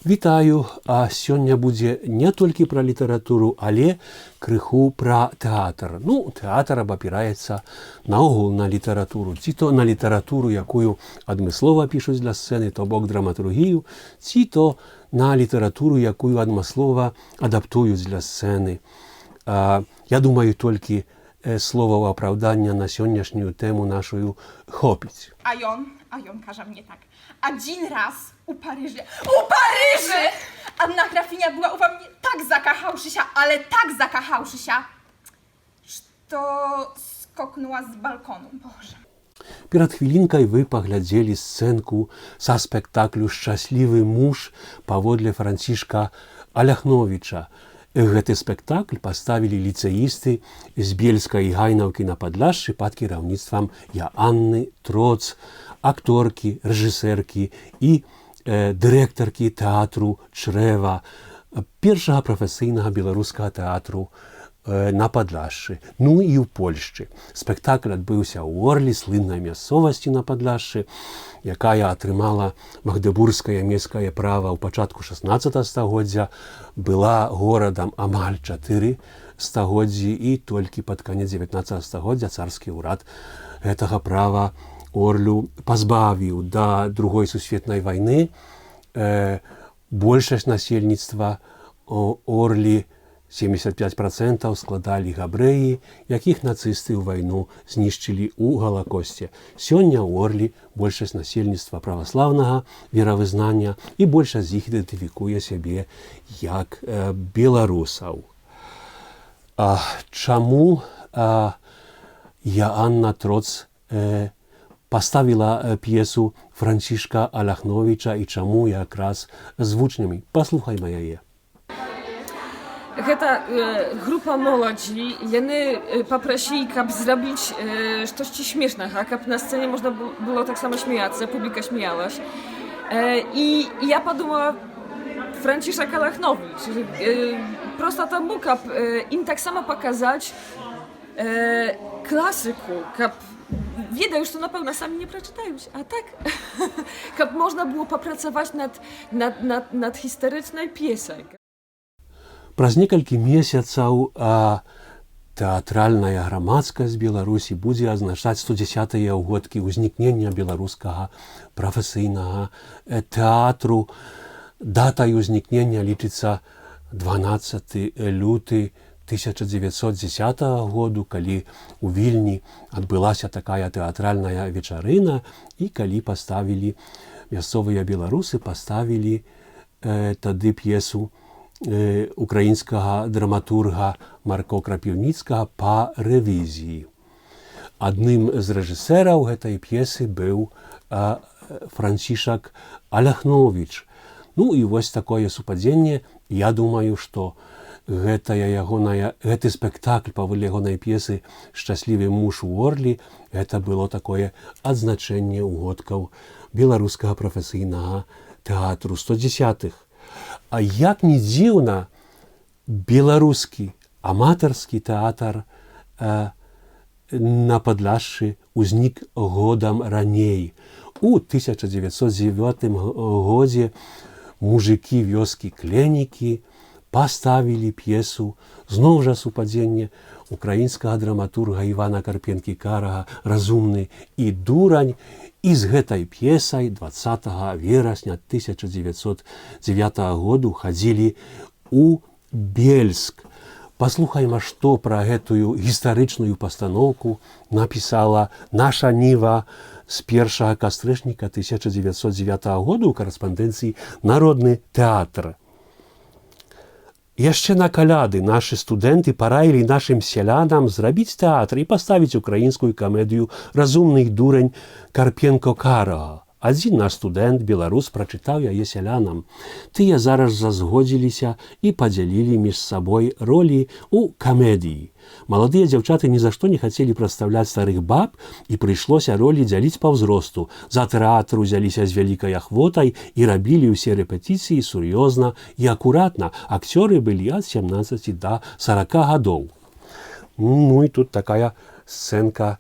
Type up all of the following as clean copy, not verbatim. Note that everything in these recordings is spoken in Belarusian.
Вітаю, а сёння будзе не толькі пра літаратуру, але крыху пра тэатр. Ну, тэатр абапіраецца наогул на літаратуру, ці то на літаратуру, якую адмыслова пішуць для сцэны, то бок драматургію, ці то на літаратуру, якую адмыслова адаптуюць для сцэны. Я думаю, толькі словаў апраўдання на сённяшнюю тэму нашую хопіць. A ён кажа мне так: Адзін раз у Paryży, у Paryży! Anna Grafinia była u mnie tak zakachałszy się, ale tak zakachałszy się, что skoknęła z balkonu. Boże. Перад хвілінкай вы паглядзелі сцэнку са спектаклю «Шчаслівы муж» паводле Францішка Аляхновіча. Гэты спектакль паставілі ліцэісты з Бельска і Гайнаўкі на Падляшшы пад кіраўніцтвам Яанны Троц, акторкі, рэжысэркі і дырэктаркі тэатру «Чрэва», першага прафесійнага беларускага тэатру на Падляшшы, ну і ў Польшчы. Спектакль адбыўся ў Орлі, слыннай мясцовасці на Падляшшы, якая атрымала магдэбургскае мескае права ў пачатку 16 стагоддзя, была горадам амаль 4 стагоддзі, і толькі пад канец 19 стагоддзя царскі ўрад гэтага права Орлю пазбавіў. Да Другой сусветнай вайны большасць насельніцтва Орлі, 75%, складалі габрэі, якіх нацысты ў вайну знішчылі ў галакосце. Сёння ў Орлі большасць насельніцтва праваслаўнага веравызнання, і большасць з іх ідэнтыфікуе сябе як беларусаў. Чаму Яанна Троц паставіла п'есу Францішка Аляхновіча і чаму якраз з вучнямі? Паслухайма яе. Гэта група моладзі, яны папрасілі, каб зрабіць штосьці śmiesznego, каб на сцэне можна было таксама смяяцца, публіка смяялась. І я падумала: Franciszek Alachnowicz, prosta таму, каб ім таксама паказаць класыку, каб ведаю, што, напэўна, самі не прачытаюць, а так, каб можна было папрацаваць над гістарычнай п'есай. Праз некалькі месяцаў тэатральная грамадскасць Беларусі будзе адзначаць 110 угодкі ўзнікнення беларускага прафесійнага тэатру. Датай узнікнення лічыцца 12 люты 1910 году, калі у Вільні адбылася такая тэатральная вечарына і калі паставілі мясцовыя беларусы паставілі тады п'есу украінскага драматурга Марко Крапіўніцкага «Па рэвізіі». Адным з рэжысэраў гэтай п'есы быў Францішак Аляхновіч. Ну і вось такое супадзенне, я думаю, што гэтая ягоная гэты спектакль паводле ягонай п'есы «Шчаслівы муж у Орлі» — гэта было такое адзначэнне угодкаў беларускага прафесійнага тэатру 110-х. А як ні дзіўна, беларускі аматарскі тэатр на Падляшшы ўзнік годам раней. У 1909 годзе мужыкі вёскі Кленікі паставілі п'есу, зноў жа супадзенне, украінскага драматурга Івана Карпенкі Карага «Разумны і дурань», і з гэтай п'есай 20 верасня 1909 году хадзілі у Бельск. Паслухайма, што пра гэтую гістарычную пастаноўку напісала «Наша Ніва» з 1 кастрычніка 1909 году ў карэспандэнцыі «Народны тэатр». Яшчэ на каляды нашы студэнты параілі нашым сялянам зрабіць тэатр і паставіць украінскую камедыю «Разумны і дурань» Карпенко Карага. Адзін наш студэнт, беларус, прачытаў яе сялянам. Тыя зараз жа згодзіліся і падзялілі між сабой ролі ў камедыі. Маладыя дзяўчаты ні за што не хацелі прадстаўляць старых баб, і прыйшлося ролі дзяліць па ўзросту. За тэатр узяліся з вялікай ахвотай і рабілі ўсе рэпетыцыі сур'ёзна і акуратна. Акцёры былі ад 17 да 40 гадоў. Ну і тут такая Сцэнка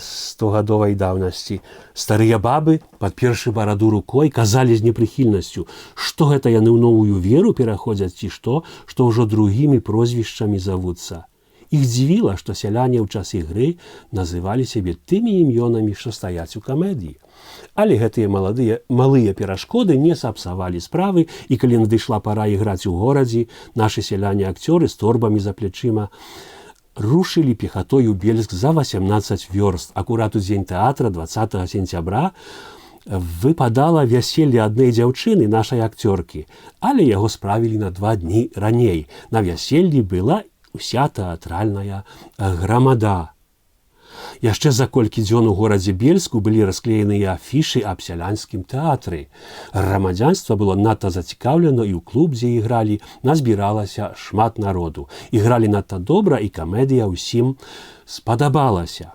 стогадовай даўнасці. Старыя бабы, падпершы бараду рукой, казалі з непрыхільнасцю, што гэта яны ў новую веру пераходзяць ці што, што ўжо другімі прозвішчамі завуцца. Іх дзівіла, што сяляне ў час ігры называлі сябе тымі імёнамі, што стаяць у камедыі. Але гэтыя маладыя малыя перашкоды не сапсавалі справы, і калі надышла пара іграць у горадзе, нашы сяляне акцёры з торбамі за плячыма рушылі пехатой у Бельск за 18 вёрст. Акурат у дзень тэатра 20 сентябра выпадала вяселле адной дзяўчыны, нашай акцёркі, але яго справілі на 2 дні раней. На вяселлі была уся тэатральная грамада. Яшчэ за колькі дзён у горадзе Бельску былі расклееныя афішы аб сялянскім тэатры. Грамадзянства было надта зацікаўлена, і ў клуб, дзе ігралі, назбіралася шмат народу. Ігралі надта добра, і камедыя ўсім спадабалася.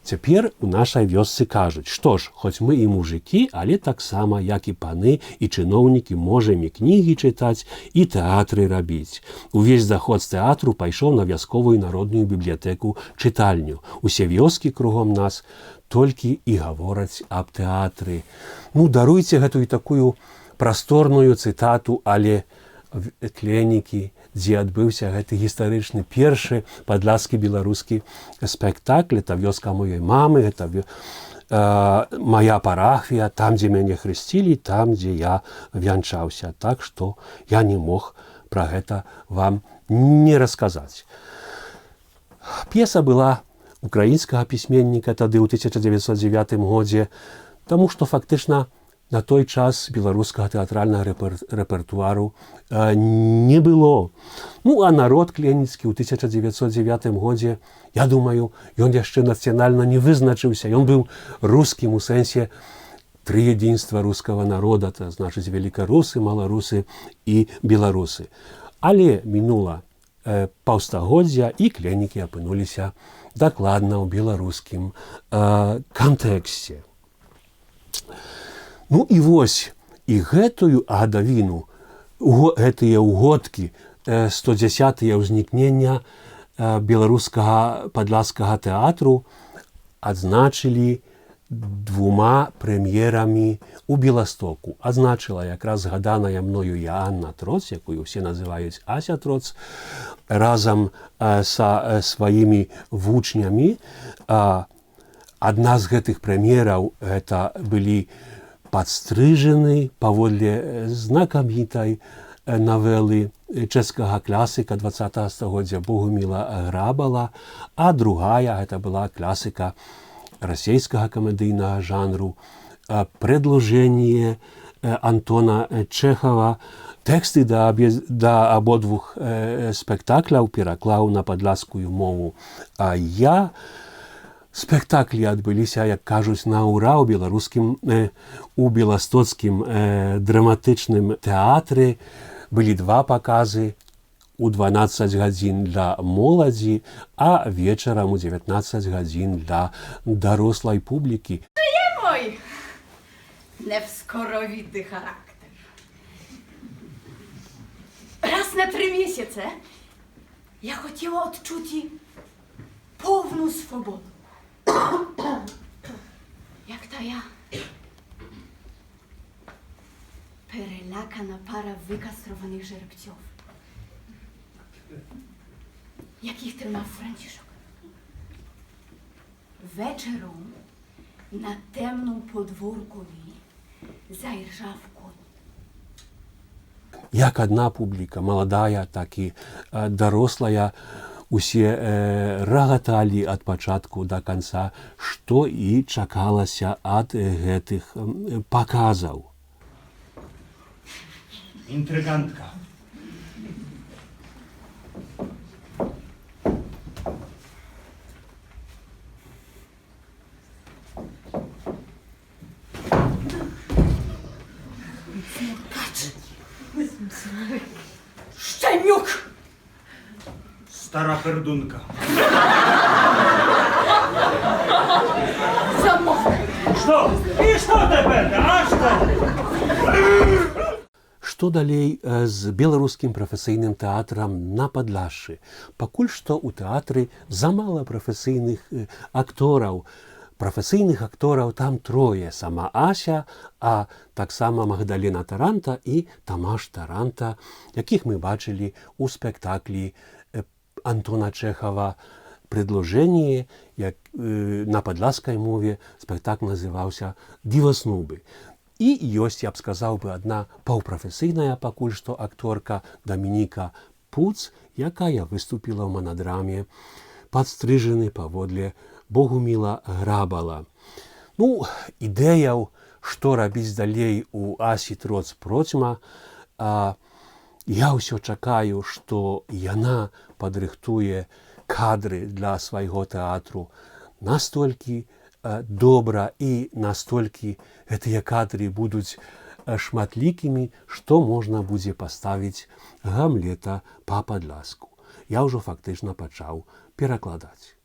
Цяпер у нашай вёсцы кажуць: што ж, хоць мы і мужыкі, але таксама, як і паны і чыноўнікі, можам і кнігі чытаць, і тэатры рабіць. Увесь даход з тэатру пайшоў на вясковую народную бібліятэку чытальню. Усе вёскі кругом нас толькі і гавораць аб тэатры. Ну, даруйце гэтую такую прасторную цытату, але Кленікі, дзе адбыўся гэты гістарычны першы падляскі беларускі спектакль, это вёска маёй мамы, это моя парафія, там, дзе мяне хрысцілі, там, дзе я вянчаўся. Так што я не мог пра гэта вам не расказаць. П'еса была украінскага пісьменніка тады, ў 1909 годзе, таму што фактычна на той час беларускага тэатральнага рэпертуару не было. Ну а народ кленіцкі ў 1909 годзе, я думаю, ён яшчэ нацыянальна не вызначыўся. Ён быў рускім у сэнсе трыедзінства рускага народа, то значыць велікарусы, маларусы і беларусы. Але мінула паўстагоддзя, і Кленікі апынуліся дакладна ў беларускім кантэксце. Ну і вось і гэтую гадавіну, гэтыя ўгодкі, 110 ўзнікнення беларускага падляскага тэатру адзначылі двума прэм'ерамі у Беластоку. Адзначыла якраз згаданая мною Яанна Троц, якую ўсе называюць Ася Троц, разам са сваімі вучнямі. Адна з гэтых прэм'ераў — это былі Падстрыжаны паводле знакамітай навелы чэшскага класыка 20 стагоддзя Богуміла Грабала, а другая — гэта была класыка расійскага камедыйнага жанру «Предложение» Антона Чэхава. Тэксты да абодвух спектакляў пераклаў на падляскую мову. А я спектаклі адбыліся, як кажуць, на ура ў беларускім, у беластоцкім драматычным тэатры. Былі два паказы: у 12 гадзін для моладзі, а вечарам у 19 гадзін для дарослай публікі. Мой невскоровидный характер. Раз на 3 місяці я хотіла відчути повну свободу. Як тая перелякана пара викастрованих жеребців, яких тримав Франтішок. Вечором на темному подворкові заіржав конь. Як адна публіка, маладая, так і дарослая, усе рагаталі ад пачатку да канца, што і чакалася ад гэтых паказаў. Интриганtka. Сморкач! Щенюк! Stara perdunka. Замовкни! Що? І що тепер? А що? Што далей з беларускім прафесійным тэатрам на Падляшшы? Пакуль што ў тэатры замала прафесійных актораў. Прафесійных актораў там трое: сама Ася, а таксама Магдалена Таранта і Тамаш Таранта, якіх мы бачылі ў спектаклі Антона Чэхава «Предложение», як на падляшскай мове спектакль называўся «Дзіваснубы». І ёсць, я б сказаў бы, адна паўпрафесійная пакуль што акторка Дамініка Пуц, якая выступіла ў манадраме «Падстрыжаны» паводле Богуміла Грабала. Ну, ідэяў, што рабіць далей, у Асі Троц процьма. Я ўсё чакаю, што яна падрыхтуе кадры для свайго тэатру настолькі добра і настолькі гэтыя кадры будуць шматлікімі, што можна будзе паставіць Гамлета па-падляску. Я ўжо фактычна пачаў перакладаць.